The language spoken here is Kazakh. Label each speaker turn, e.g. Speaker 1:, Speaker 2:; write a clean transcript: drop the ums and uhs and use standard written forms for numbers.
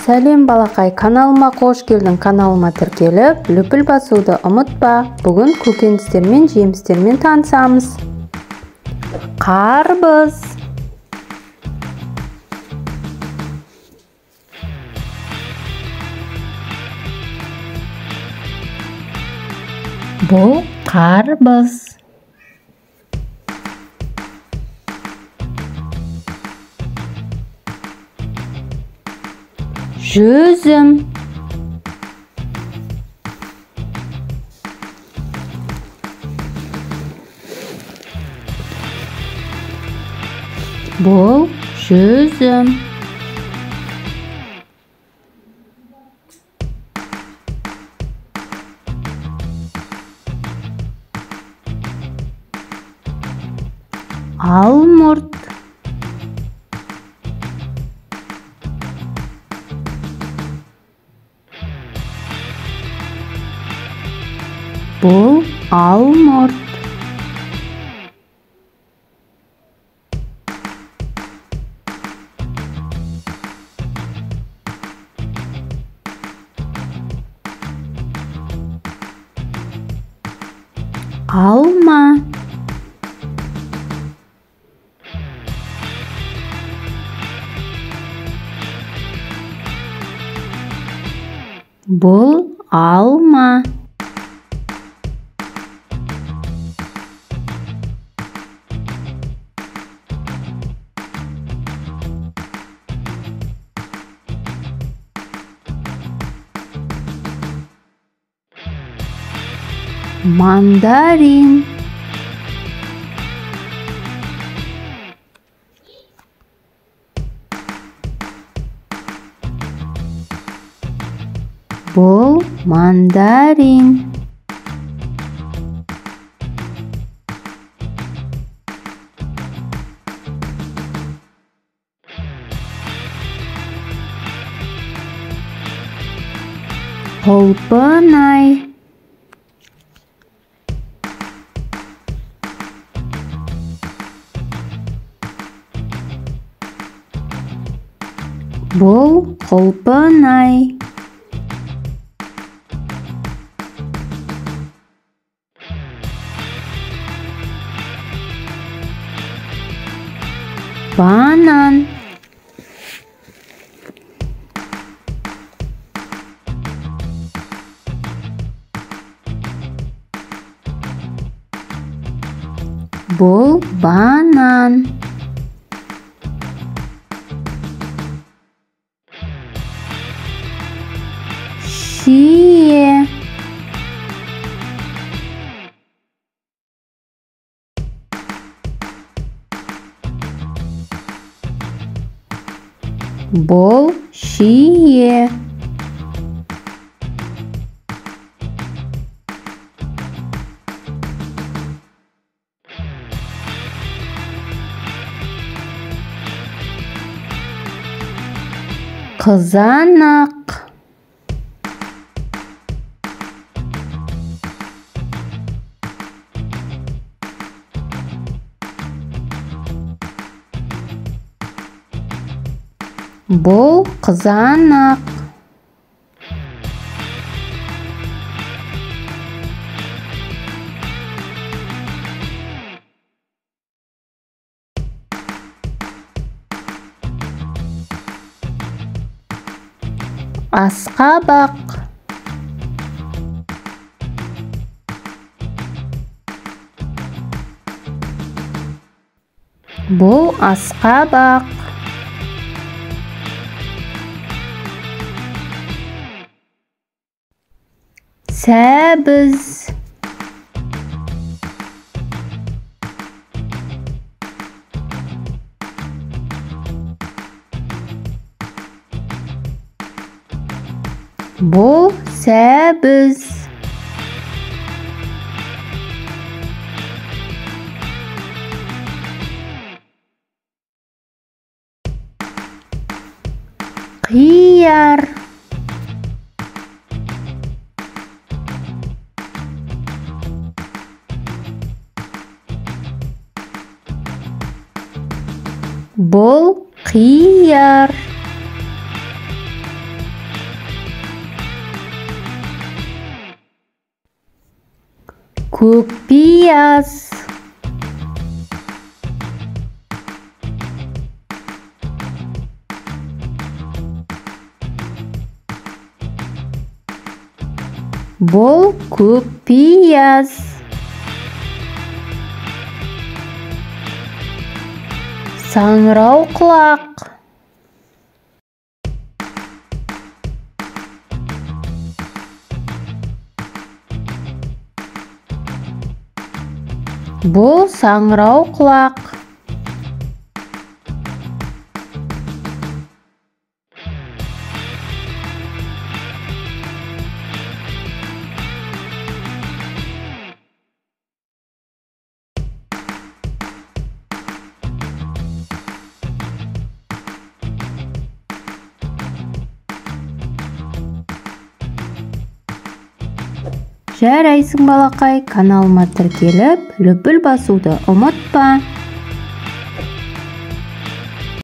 Speaker 1: Сәлем балақай, каналыма қош келдің. Каналыма тіркеліп, лүпіл басуды ұмытпа. Бүгін көкөністермен, жемістермен танысамыз. Қарбыз.
Speaker 2: Бұл қарбыз.
Speaker 1: Жүзім. Бұл жүзім. Алмұрт. Бұл алмұрт. Алма. Бұл алма. Мандарин. Бұл мандарин. Құлпынай. Бұл құлпынай. Банан. Бұл банан. Шие. Бұл шие. Қызанақ. Бұл қызанақ. Асқабақ. Бұл асқабақ. Сәбіз. Бұл сәбіз. Қияр. Бұл қияр. Көк пияз. Бұл көк пияз. Саңырауқұлақ. Бұл саңырауқұлақ. Жарайсың, балақай, каналыма тіркеліп, лүпіл басуды ұмытпа.